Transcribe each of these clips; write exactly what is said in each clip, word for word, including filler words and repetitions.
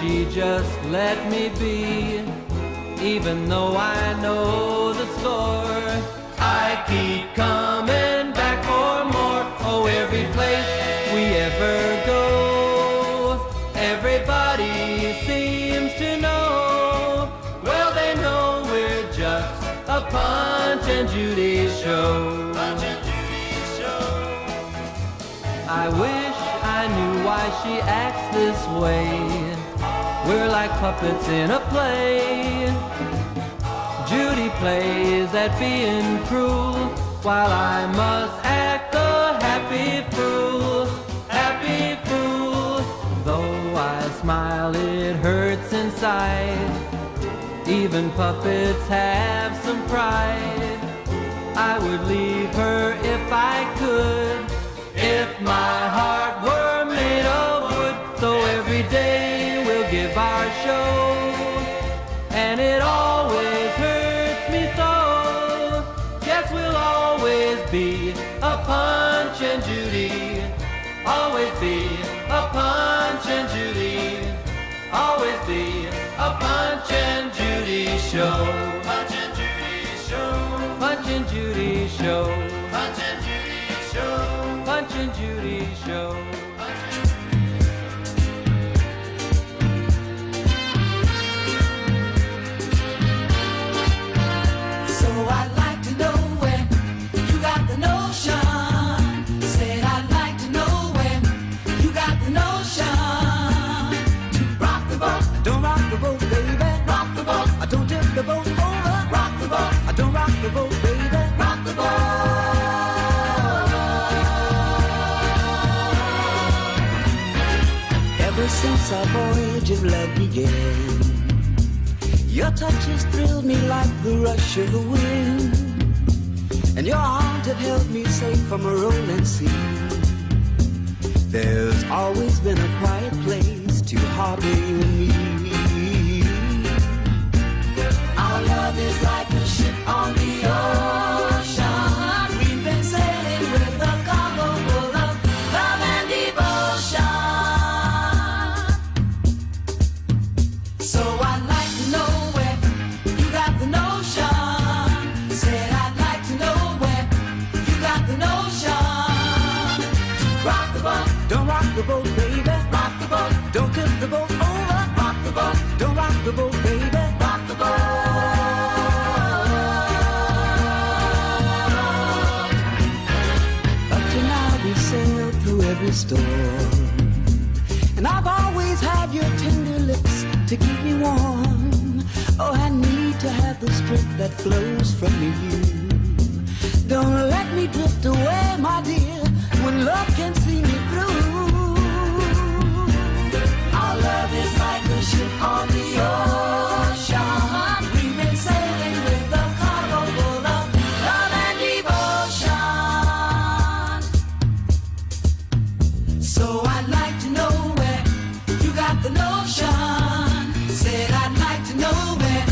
She just let me be, even though I know the score. I keep coming back for more. Oh, every place we ever go, everybody seems to know. Well, they know we're just a Punch and Judy show. Punch and Judy show. I wish I knew why she acts this way. We're like puppets in a play. Judy plays at being cruel, while I must act the happy fool, happy fool. Though I smile, it hurts inside. Even puppets have some pride. I would leave her if I could, if my heart were made of wood. So every day we'll give our show, and it always hurts me so. Yes, we'll always be a Punch and Judy. Always be a Punch and Judy. Always be a Punch and Judy show. Punch and Judy show. Punch and Judy show. Punch and Judy show. Punch and Judy show. So I'd like to know where you got the notion. Said I'd like to know where you got the notion to rock the boat. Don't rock the boat, baby. Rock the boat. I don't tip the boat over. Rock the boat. I don't rock the boat, baby. Rock the boat. Ever since our voyage of love began, your touch has thrilled me like the rush of the wind, and your arms have held me safe from a rolling sea. There's always been a quiet place to harbor you and me. Our love is like a ship on the ocean. We've been sailing with a cargo full of love and devotion. So I'd like to know where you got the notion. Said I'd like to know where you got the notion. Rock the boat. Don't rock the boat, baby. Rock the boat. Don't tip the boat over. Rock the boat. Don't rock the boat, baby. Rock the boat. Up to now we sailed through every storm, and I've always had your tender lips to keep me warm. Oh, I need to have the strength that flows from you. Don't let me drift away, my dear, when love can see me through. Our love is like a ship on the ocean. We've been sailing with a cargo full of love and devotion. So I'd like to know where you got the notion. Said I'd like to know where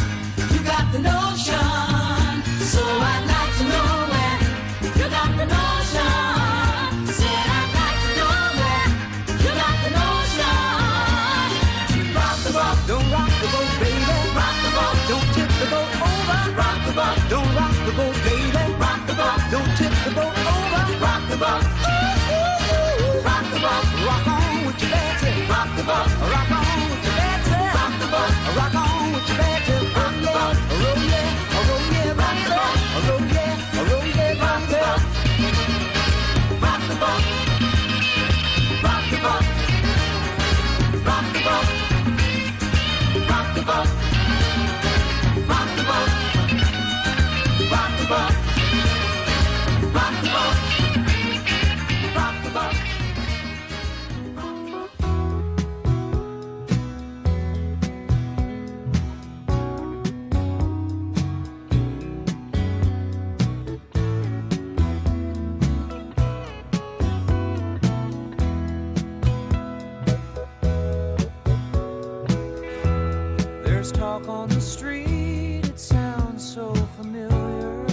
you got the notion. So I'd like to know where you got the notion. Said I'd like to know where you got the notion. Rock the boat. Don't rock the boat, baby. Rock the boat. Don't tip the boat over. Rock the boat. Don't rock the boat, baby. Rock the boat. Don't tip the boat over. Rock the boat. Rock the boat. Rock on with your bad self. Rock the boat. Rock on with your bad self. Rock the boat. Rock on with your bad self. Rock the boat. Roll, yeah, roll, yeah, rock the boat. Roll, yeah, roll, yeah, rock the boat. Rock the boat. Rock the boat. Rock the boat. Rock the boat. Rock the boat. Rock the boat. Rock the boat. Rock the boat. There's talk on the street, it sounds so familiar.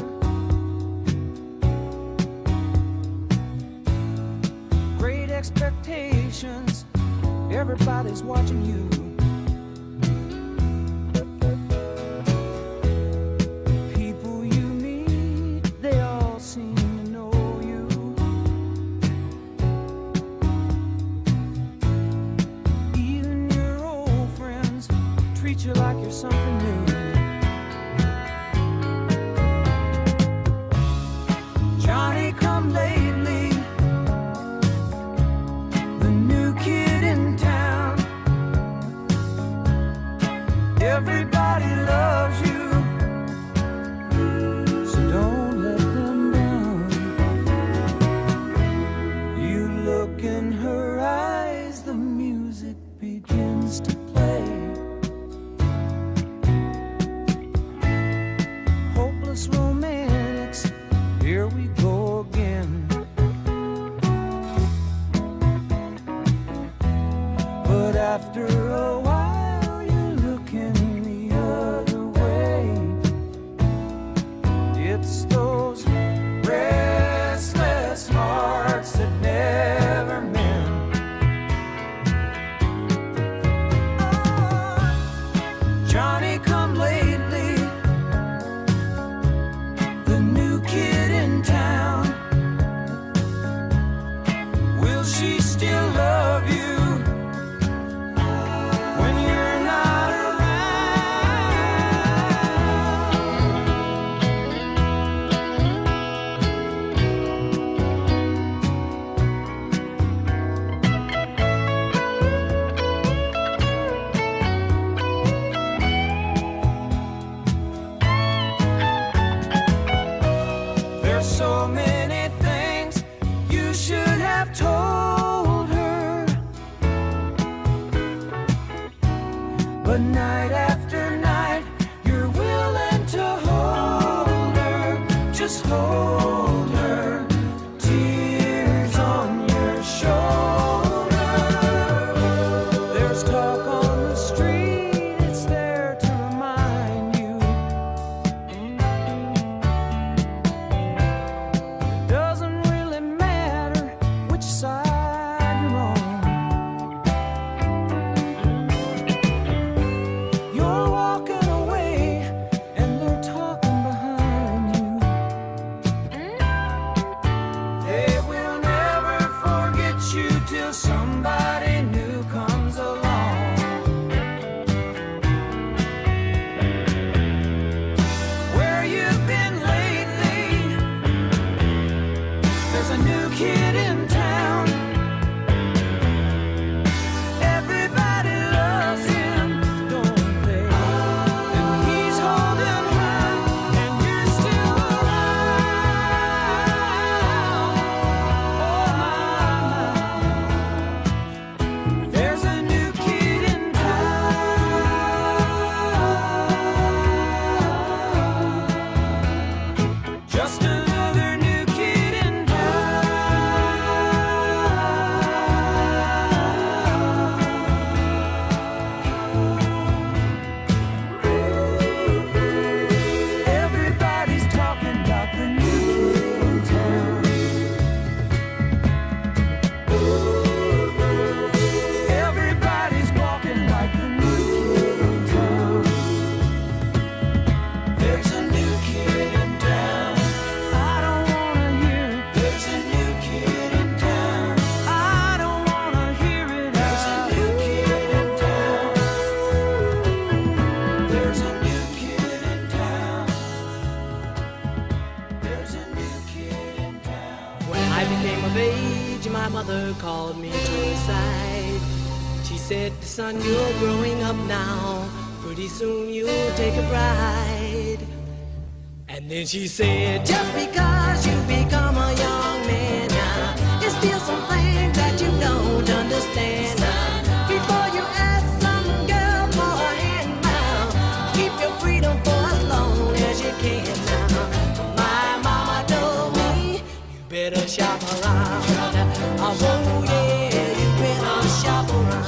Great expectations, everybody's watching you. treat you like you're something new. Johnny come lately, the new kid in town. Everybody loves you, so don't let them down. You look in her eyes, the music begins to play. Hopeless romantics, here we go again. But after a while, you're looking the other way. It's those restless hearts that never mend. Johnny come lately, the new kid in town. Will she still love you when you're not around? There's so many things you should have told her. But night after night, you're willing to hold her, just hold her. Tears on your shoulder. There's talk on the street, it's there to remind you. It doesn't really matter which side you're on. You're walking away and they're talking behind you. They will never forget you till somebody new comes along. Where you been lately? There's a new kid in town. Everybody loves him, don't they? And he's holding her, and you're still around. Oh, my, my. There's a new kid in town. Just another new kid in town. Everybody's talking about the new kid in town. Everybody's walking like the new kid in town. There's a new kid in town. I don't wanna hear it. There's a new kid in town. I don't wanna hear it. There's a new kid in town. There's a new kid in town. There's a new kid in town. When I became of age, my mother called me to her side. She said, "Son, you're growing up now. Pretty soon you'll take a bride." And then she said, "Just because you become a young man now, it's still some things that you don't understand now. Before you ask some girl for a hand now, keep your freedom for as long as you can now." My mama told me, "You better shop around." Oh, yeah, you better shop around.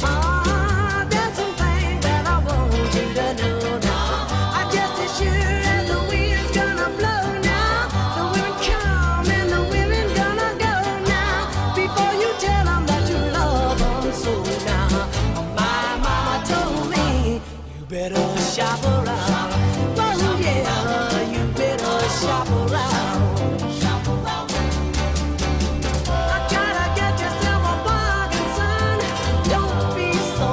Ah, there's some things that I want you to know now. I just as sure as the wind's gonna blow now, the women come and the women gonna go now. Before you tell 'em that you love 'em so now, my mama told me, "You better shop around." Oh, yeah, you better shop around. I try to get yourself a bargain, son. Don't be so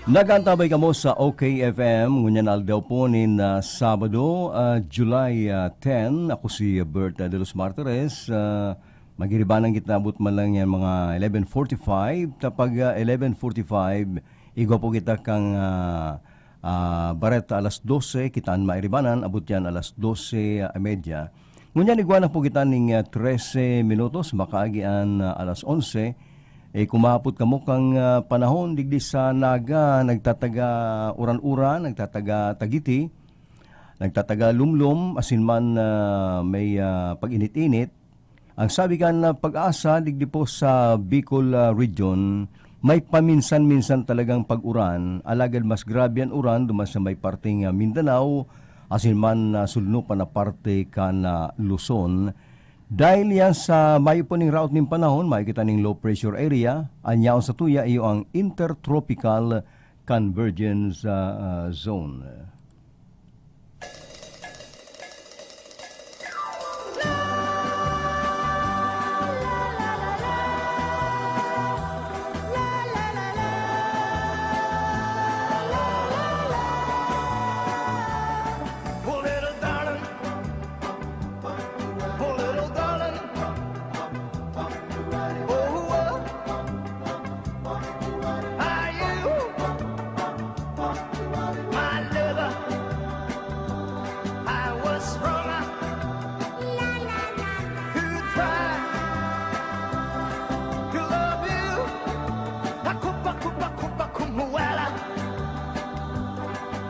Nag-aantabay kamo sa O K F M, ngunyan aldaw po nin, ah, Sabado, ah, July, ah, ten. Ako si Bert, ah, de los Martires. Ah, magiribanan kita, abot man lang yan mga eleven forty-five. Ta pag, ah, eleven forty-five, igwa po kita kang, ah, ah, bareta alas dose, kita an mairibanan, abot yan alas dose y media. Ngunyan igwa na po kita ning, ah, trese minutos, makaagi an, ah, alas onse. Eh, kung maapot kamo kang, ah, panahon digdi sa Naga, nagtataga uran-uran, nagtataga tagiti, nagtataga lumlom, asin man, ah, may, ah, pag-init-init. Ang sabi kan, ah, PAGASA, digdi po sa Bicol, ah, Region, may paminsan-minsan talagang pag-uran, alagad mas grabe an uran duman sa may parteng, ah, Mindanao, asin man, ah, sulnupan na parte kan, ah, Luzon. Dahil yan sa mayo po ning raot nin panahon, mayo kita ning low pressure area, an yaon satuya iyo ang intertropical convergence, ah, ah, zone.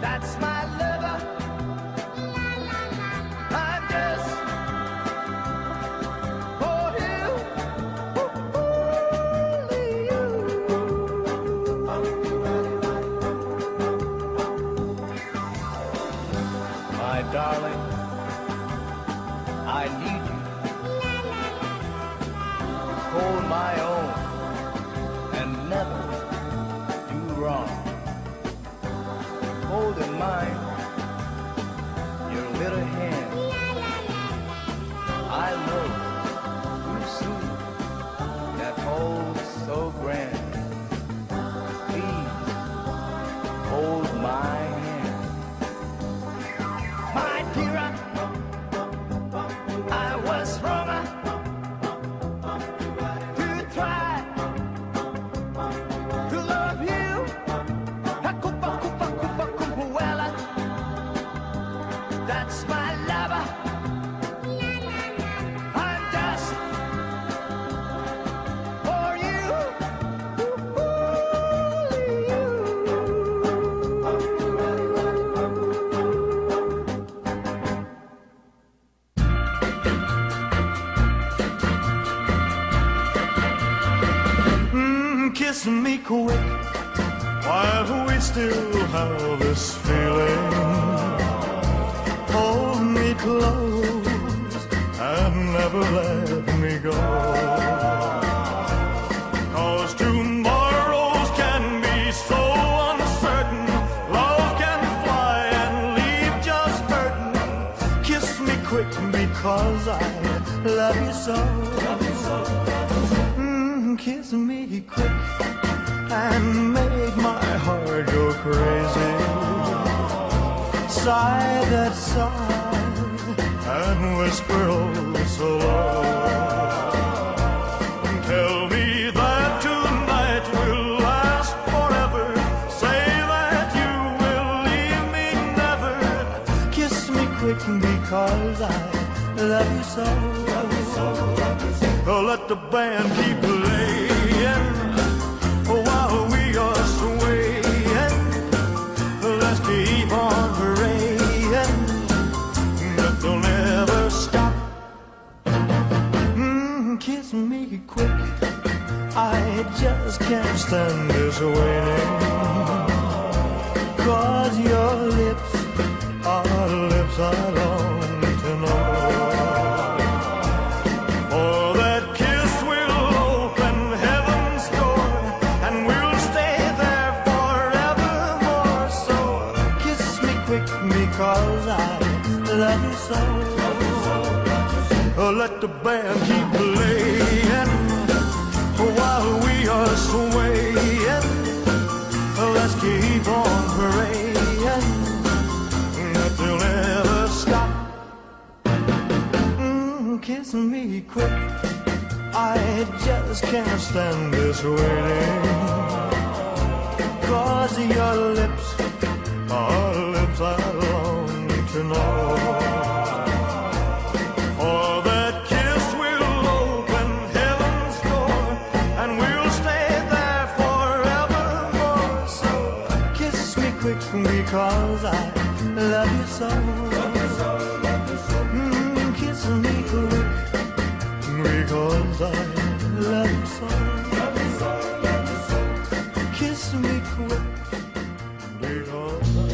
That's my lover. I'm just for you. Only you. My darling, I need you. Call my own and never do wrong. Hold in mind your little hand. I know too soon that hold so grand. Please hold my hand. My dear, I was wrong to try to love you. Hakupa, kupa, kupa, kumpuwela. That's my lover. I'm just for you. Only you. Mm, kiss me quick while we still have this feeling. Hold me close and never let me go. 'Cause tomorrows can be so uncertain. Love can fly and leave just hurting. Kiss me quick because I love you so. Mm, kiss me quick and make my heart go crazy. Sigh that sigh and whisper oh so low. Tell me that tonight will last forever. Say that you will leave me never. Kiss me quick because I love you so. Let the band keep playing while we are swaying. Let's keep on praying that they'll never stop. Mm, kiss me quick. I just can't stand this waiting. 'Cause your lips are lips I long to know. For that kiss will open heaven's door, and we'll stay there forevermore. So kiss me quick, because I love you so. Let the band keep playing while we are swaying. Let's keep Just can't stand this waiting. 'Cause your lips are lips I long to know. For that kiss will open heaven's door, and we'll stay there forevermore. So kiss me quick, because I love you so. Mm, kiss me quick, because I love you so. Kiss me quick, because I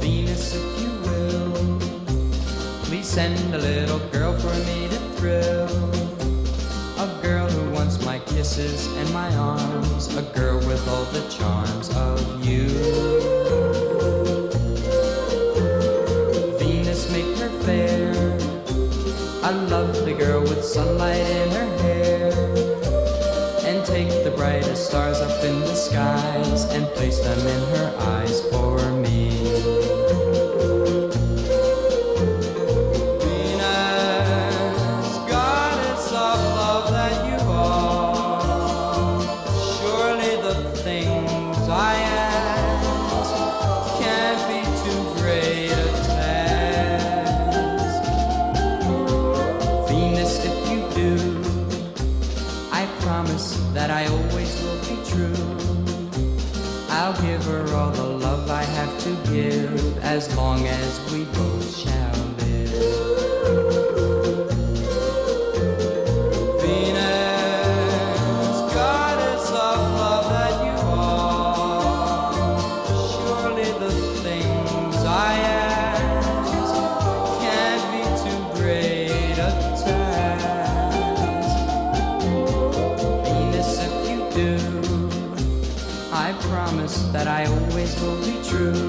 Venus, if you will, please send a little girl for me to thrill. A girl who wants my kisses and my arms. A girl with all the charms of you. Venus, make her fair. A lovely girl with sunlight in her hair. And take the brightest stars up in the skies and place them in her eyes for me. Venus, goddess of love that you are, surely the things I ask can't be too great a task. Venus, if you do, I promise that I always will be true. I'll give her all the love I have to give, as long as we both shall live. Venus, goddess of love that you are, surely the things I ask can't be too great a task. Venus, if you do, I promise that I always will be true.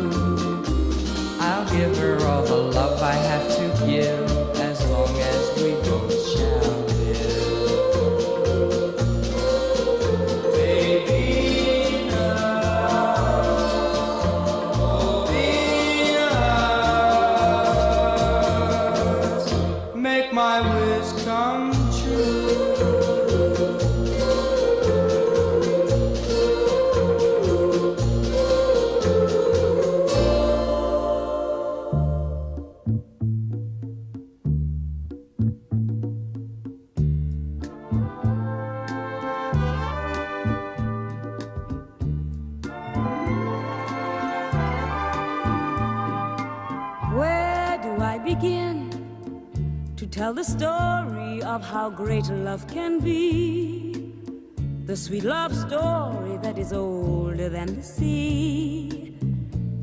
I'll give her all the love I have to give, as long as we both shall live. Baby, make my wish come true. Where do I begin to tell the story of how great love can be? The sweet love story that is older than the sea.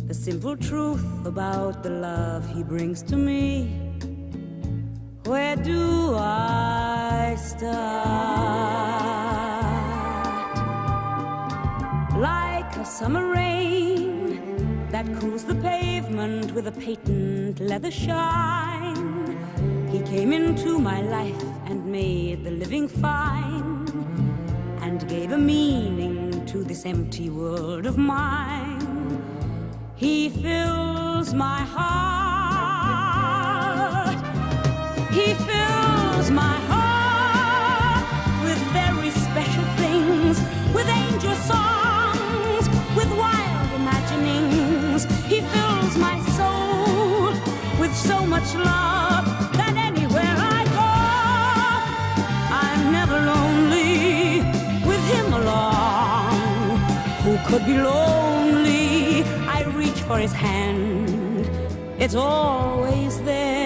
The simple truth about the love he brings to me. Where do I start? Like a summer rain that cools the pavement with a patent leather shine, he came into my life and made the living fine, and gave a meaning to this empty world of mine. He fills my heart. He fills my heart with very special things, with angel songs, with wild imaginings. He fills my soul with so much love that anywhere I go, I'm never lonely with him along. Who could be lonely? I reach for his hand, it's always there.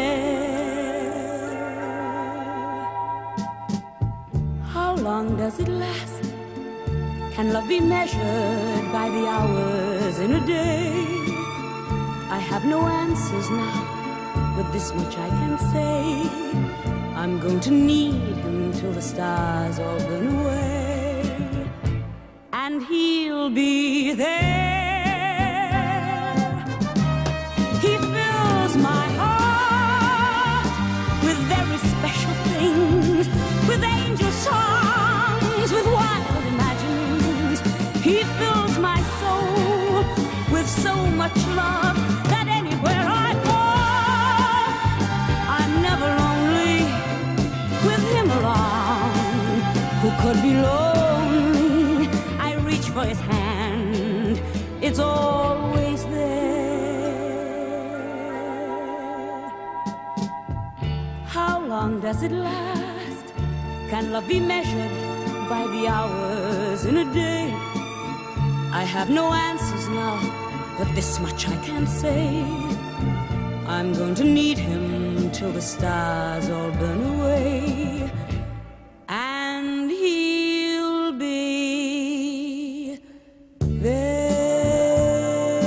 How long does it last? Can love be measured by the hours in a day? I have no answers now, but this much I can say. I'm going to need him till the stars all burn away. And he'll be there. He fills my heart with very special things, with angel songs, Who could be lonely? I reach for his hand. It's always there. How long does it last? Can love be measured by the hours in a day? I have no answers now, but this much I can say. I'm going to need him till the stars all burn away. And he'll be there.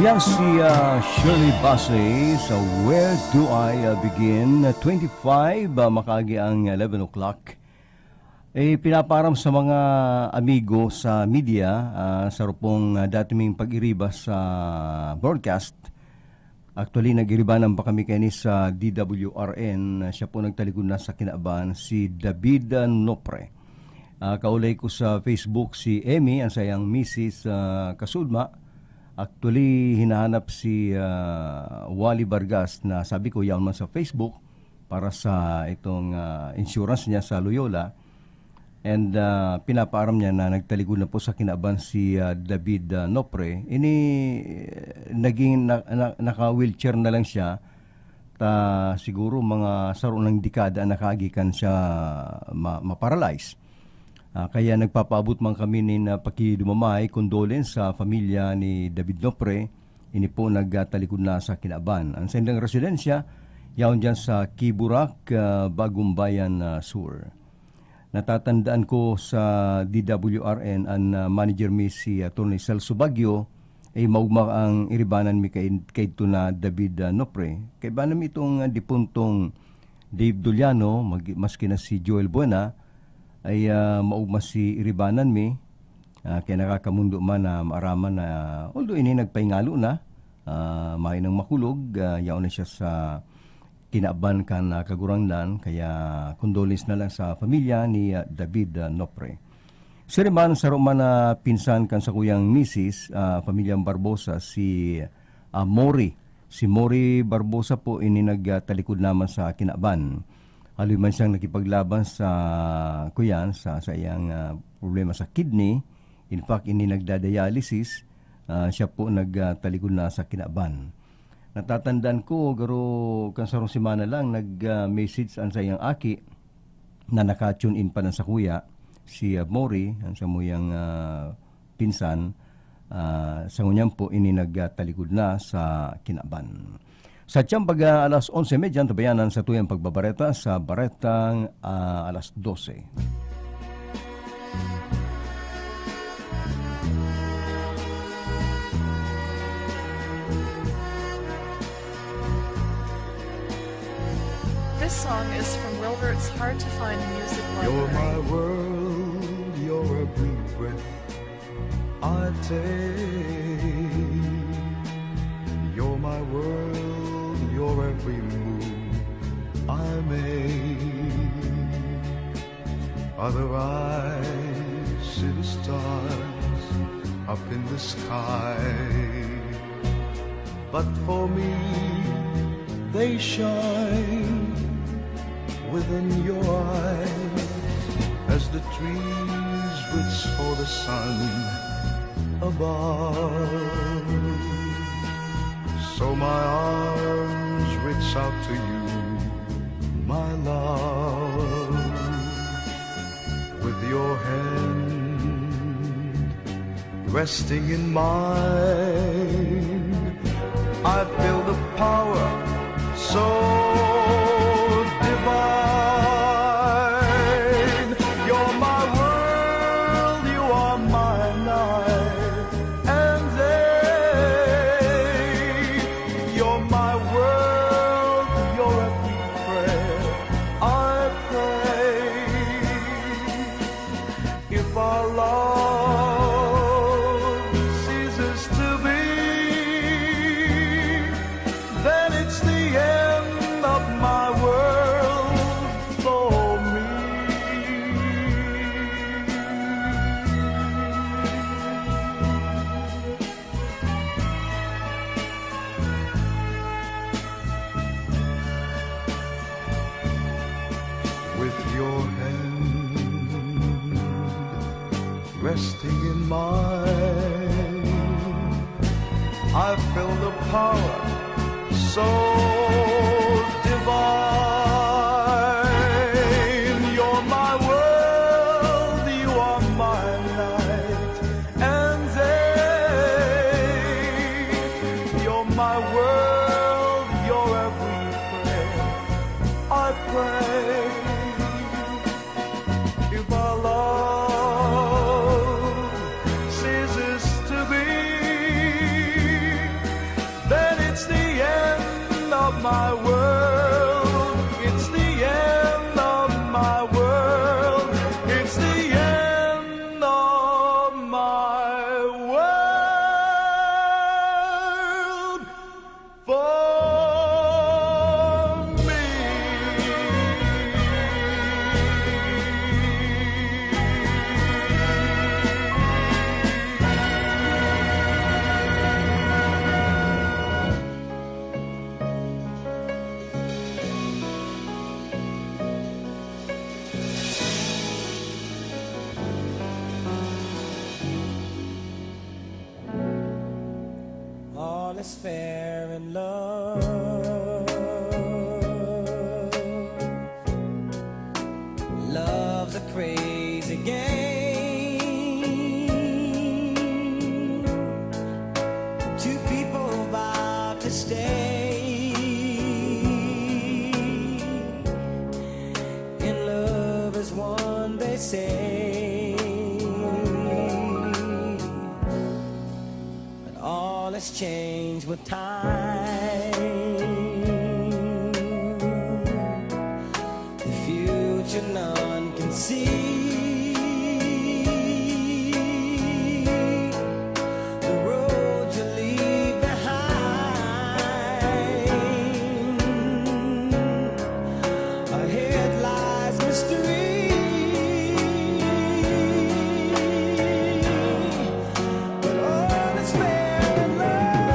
Yan si ah, Shirley Bassey sa Where Do I ah, Begin? Twenty-five, ah, makaagi ang eleven o'clock. Eh, pinapaaram sa mga amigo sa media, ah, sa rupong ah, dati ming pag-iriba sa broadcast. Actually, nag-iribanan pa kami kaini sa D W R N. Siya po nagtalikod na sa kinaban, si David ah, Nopre. Ah, kaulay ko sa Facebook si Emmy, ang sayang misis ah, kasudma. Actually, hinahanap si ah, Wally Vargas na sabi ko, yaon man sa Facebook para sa itong ah, insurance niya sa Loyola. And ah, pinapaaram niya na nagtalikod na po sa kinaban si ah, David ah, Nopre. Ini eh, naging na, na, naka-wheelchair na lang siya. Ta siguro mga saro ng dekada na kagikan siya ma, ma-paralyze. Ah, kaya nagpapaabot man kami nin ah, pakidumamay, condolence sa pamilya ni David Nopre. Ini po nagtalikod na sa kinaban. Ang saindang residensya, yaon diyan sa Kiburak, ah, Bagong Bayan ah, Sur. Natatandaan ko sa D W R N an ah, manager mi si Attorney Celso Baguio, ay maugma ang iribanan mi kay, kaidto na David ah, Nopre. Kaibanan mi itong ah, dipuntong Dave Doliano, mag, maski na si Joel Buena, ay ah, maugma si iribanan mi. Ah, kaya nakakamundo man na maaraman na, although ini nagpahingalo na, ah, mayo nang makulog, ah, yaon na siya sa kinaban kan ah, Kagurangnan, kaya condolence na lang sa pamilya ni ah, David ah, Nopre. Siring man, saro man na pinsan kan sakuyang misis, ah, pamilyang Barbosa, si ah, Mori. Si Mori Barbosa po ini nagtalikod naman sa kinaban. Haloy man siyang nakipaglaban sa kuyan, sa, sa iyang ah, problema sa kidney. In fact, ini nagda-dialysis, ah, siya po nagtalikod na sa kinaban. Natatandaan ko, garo kan sarong semana lang, nag-message an saiyang aki na naka-tune in pa na sakuya, si ah, Mori, ang samuyang ah, pinsan, ah, sa ngunyan po, ini nagtalikod na sa kinaban. Sa tiyang pag ah, alas onse medya, ang tabayanan sa tuyang pagbabareta sa Baretang ah, alas dose. This song is from Wilbert's Hard to Find Music Library. You're my world, you're every breath I take. You're my world, you're every move I make. Otherwise, see the stars up in the sky. But for me, they shine within your eyes as the trees reach for the sun above. So my arms reach out to you, my love, with your hand resting in mine. I feel the power so divine. You're my world, you are my life and day. You're my world, you're every prayer I pray. If our love ceases to be, Resting in my, I feel the power so divine. You're my world, you are my night and day. You're my world, you're every prayer I pray. If our love ceases to be, then it's the end of my world. It's the end of my world. It's the end of my world for me. All is fair in love. Love's a crazy game. Two people vow to stay in love as one, they say. But all has changed with time. The future none can see. The road you leave behind. Ahead lies mystery. But all is fair in love.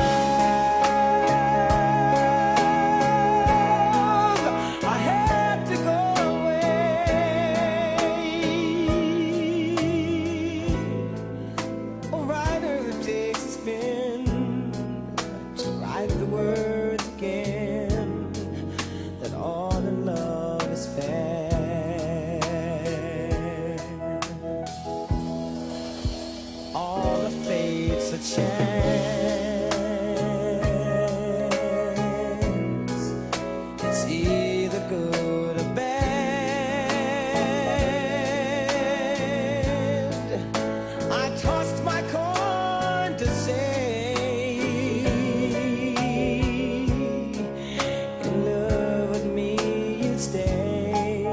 I had to go away. A writer who takes his pen to write the words again, that all in love is fair. All the fates a chance. It's either good or bad. I tossed my coin to say, in love with me you'd stay.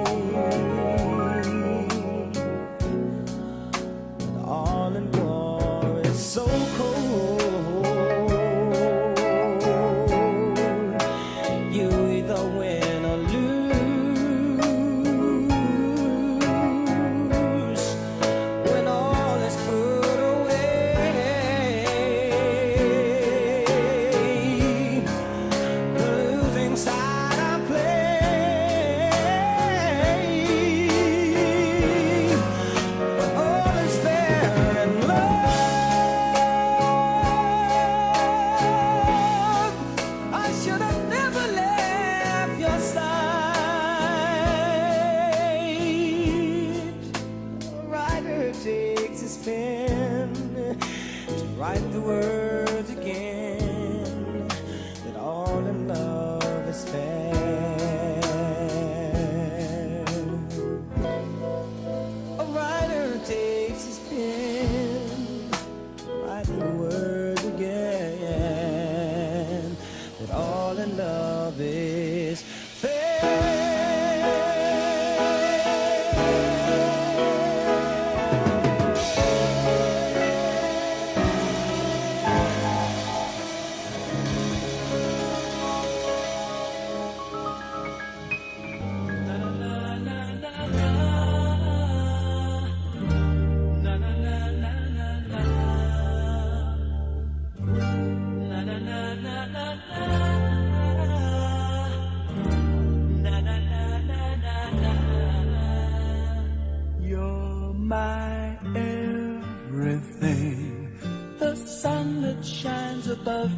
But all in war is so cold. You either win or lose. When all is put away, the losing side I play. But all is fair in love. I should have never left your side. A writer takes his pen to write the words again, that all in love is fair. A writer takes his pen to write the words again, that all in love is fair.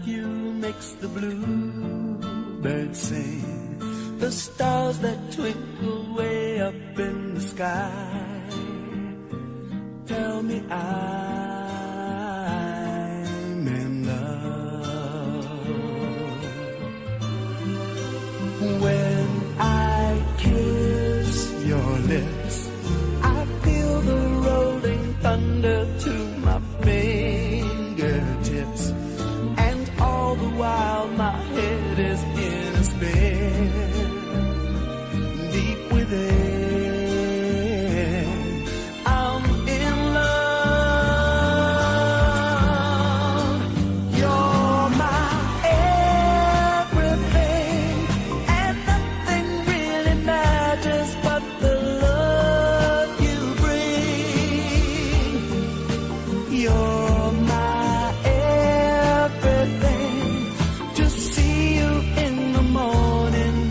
You makes the bluebird sing, the stars that twinkle way up in the sky tell me I'm in love. When I kiss your lips, I feel the rolling thunder to my fingertips, and all the while my head is in a spin. Deep within, I'm in love. You're my everything, and nothing really matters but the love you bring. You're my everything. To see you in the morning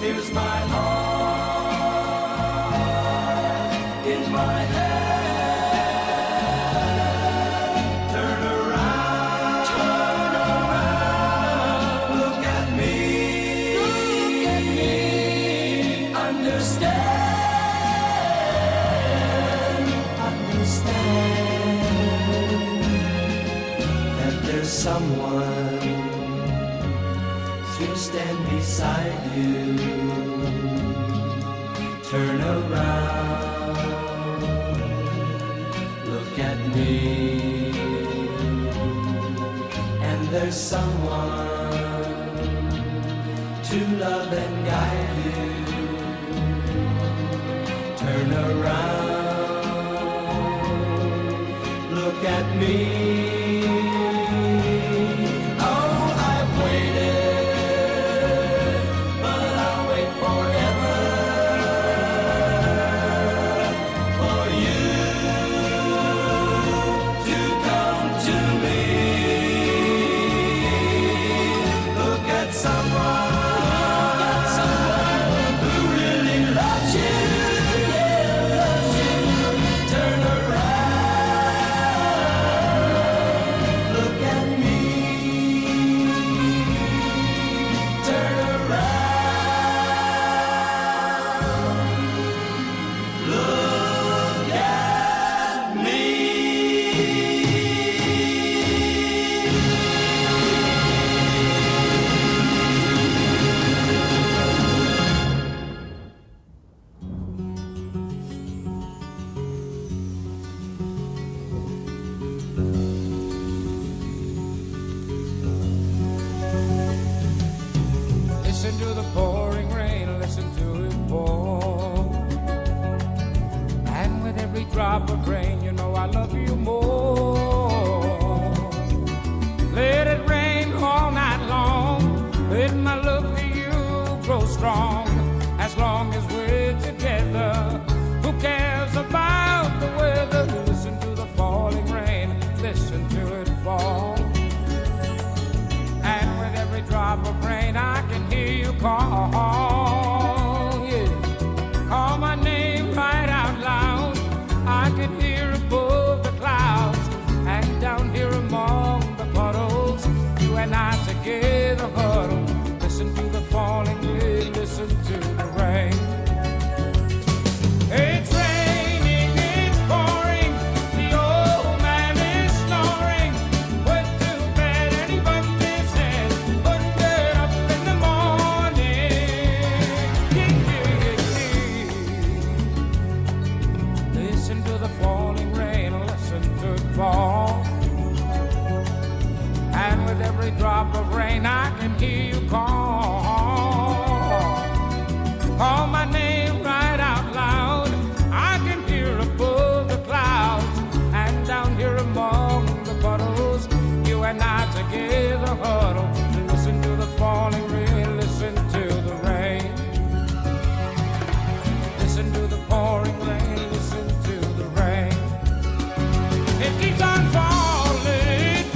Here's my heart in my hand. Turn around, turn around. Look at me, look at me. Understand, understand that there's someone to stand beside you. Turn around, look at me, and there's someone to love and guide you. Turn around, look at me. Oh, I've waited, but I'll wait forever for you to come to me. Look at someone, look at someone who really loves you, yeah, loves you. Turn around, look at me. Turn around, look at me. Listen to the pouring rain, listen to it pour. And with every drop of rain, you know I love you more. Let it rain all night long. Let my love for you grow strong. As long as we're together, who cares about the weather? Listen to the falling rain, listen to it fall. And with every drop of rain, I can hear you call, yeah. Call my name right out loud. I can hear above the clouds and down here among the puddles. You and I together huddle. Listen to the falling rain, listen to the rain. It's raining, it's pouring, the old man is snoring. Went to bed and he bumped his head, couldn't get up in the morning. Yeah, yeah, yeah, yeah. Listen to the falling rain, listen to it fall. And with every drop of rain, I can hear you call. Call my name right out loud. I can hear above the clouds and down here among the puddles. You and I together huddle. Listen to the falling rain, listen to the rain. Listen to the pouring rain, listen to the rain. It keeps on falling,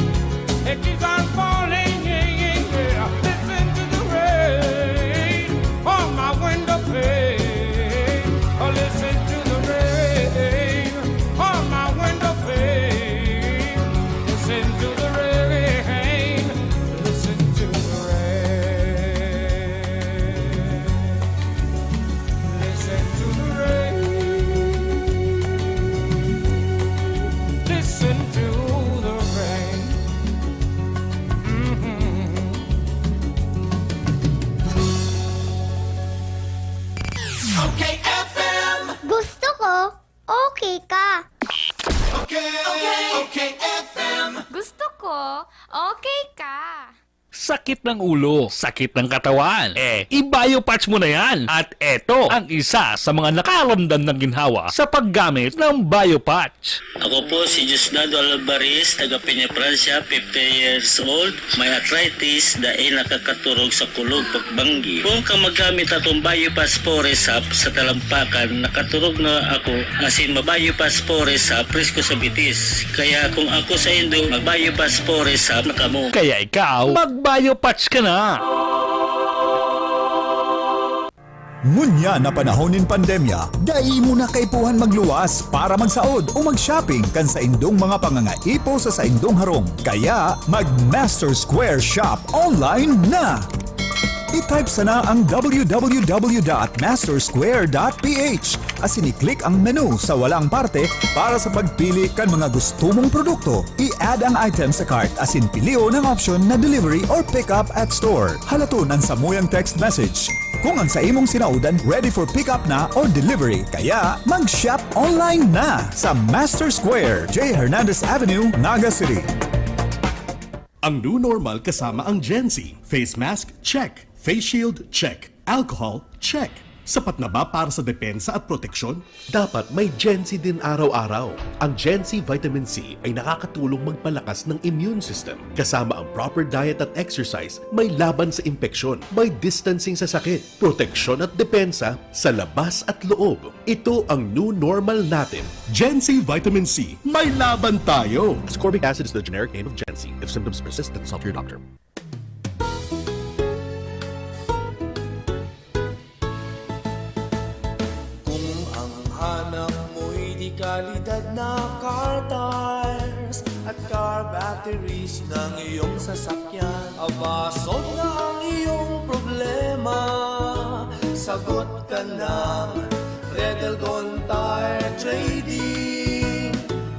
it keeps on falling, yeah, yeah, yeah. Listen to the rain on my window pane. Oh, listen to the rain on my window pane. Listen to the rain, listen to the rain. Listen to the rain. Listen to the rain. Mm-hmm. Okay, F M. Gusto ko, okay ka. Okay, okay, okay, F M. Gusto ko, okay ka. Sakit ng ulo, sakit ng katawan. Eh, i-Biopatch mo na yan. At eto ang isa sa mga nakaramdam ng ginhawa sa paggamit ng Biopatch. Ako po si Diosdado Alvarez, taga Peña, Francia, fifty years old, may arthritis, dai nakakaturog sa kulog pagbanggi. Kung ka magamit atong Biopatch Forest Sap sa talampakan, nakaturog na ako, asin ma-Biopatch Forest Sap, presko sa bitis. Kaya kung ako saindo, mag-Biopatch Forest Sap na kamo. Kaya ikaw, mag-Biopatch ka na! Ngunyan na panahon nin pandemya, dai mo na kaipuhan magluwas para magsaod o mag-shopping kan saindong mga pangangaipo sa saindong harong. Kaya, mag-Master Square Shop online na! I-type sana ang w w w dot master square dot p h asin i-click ang menu sa walang parte para sa pagpili kan mga gusto mong produkto. I-add ang item sa cart asin pilion ang option na delivery or pick up at store. Halaton an samuyang text message. Kung ang sa imong sinaodan ready for pick up na or delivery, kaya mag-shop online na sa Master Square, J Hernandez Avenue, Naga City. Ang new normal kasama ang Gen Z. Face mask, check. Face shield, check. Alcohol, check. Sapat na ba para sa depensa at proteksyon? Dapat may Gen Z din araw-araw. Ang Gen Z Vitamin C ay nakakatulong magpalakas ng immune system. Kasama ang proper diet at exercise, may laban sa impeksyon, may distancing sa sakit, proteksyon at depensa sa labas at loob. Ito ang new normal natin. Gen Z Vitamin C, may laban tayo! Ascorbic acid is the generic name of Gen Z. If symptoms persist, consult your doctor. Kung ang hanap mo'y dekalidad na car tires at car batteries ng iyong sasakyan, abasog na ang iyong problema. Sagot ka ng Red Elgon Tire Trading.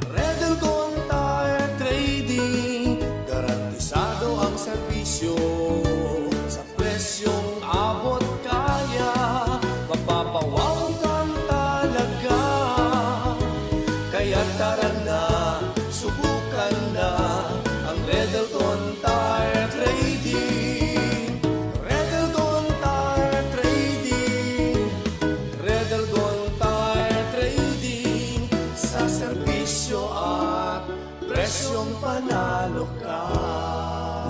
Red Elgon Tire Trading, garantisado ang serbisyo sa presyong abot kaya, mapapawaw kang talaga. Kaya tara na, subukan na ang Red Elgon Tire Trading. Red Elgon Tire Trading. Red Elgon Tire Trading. Sa serbisyo at presyong panalo ka.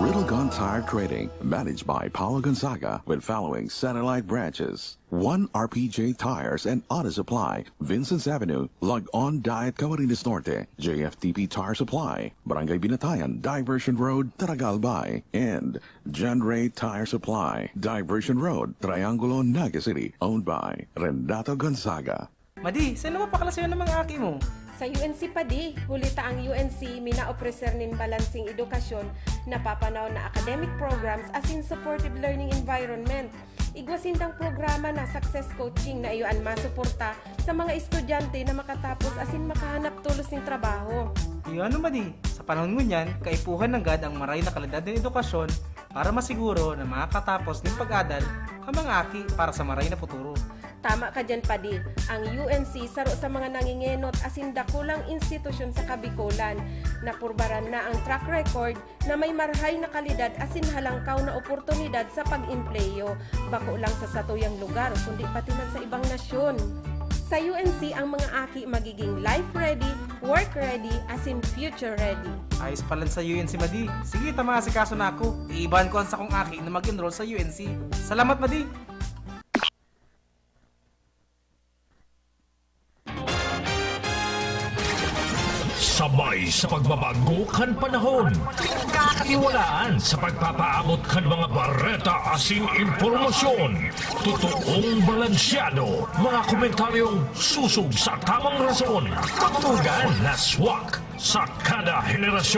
Red Elgon Tire Trading, managed by Paulo Gonzaga, with following satellite branches: One R P J Tires and Auto Supply, Vincent's Avenue, Log-On Diet, Camarines Norte, J F T P Tire Supply, Barangay Binatayan, Diversion Road, Taragal Bay, and John Ray Tire Supply, Diversion Road, Triangulo, Naga City, owned by Renato Gonzaga. Madi, saan mo pakalasayon ng mga aki mo? Sa U N C, Padi. Huli ta ang U N C minaopreser nin balanseng edukasyon, napapanahon na academic programs asin supportive learning environment. Igwa sindang programa na Success Coaching na iyo an masuporta sa mga estudyante na makatapos asin makahanap tolos nin trabaho. Iyo ano, Madi, sa panahon ngunyan, kaipuhan nanggad ang maray na kalidad nin edukasyon para masiguro na makakatapos nin pag-adal ang mga aki para sa maray na futuro. Tama ka diyan, Padi. Ang U N C saro sa mga nangingenot asin dakulang institusyon sa Kabikolan. Napurbaran na ang track record na may marhay na kalidad asin halangkaw na oportunidad sa pag-empleyo, bako lang sa satuyang lugar, kundi pati man sa ibang nasyon. Sa U N C, ang mga aki magiging life ready, work ready, asin future ready. Ayos palan sa U N C, Madi. Sige, ta maasikaso na ako. Iibahan ko an sakong aki na mag-enroll sa U N C. Salamat, Madi! Sabay sa pagbabago kan panahon, katiwalaan sa pagpapaabot kan mga bareta asin impormasyon. Totoong balansyado, mga komentaryong susog sa tamang rason. Pagtugan na swak sa kada henerasyon.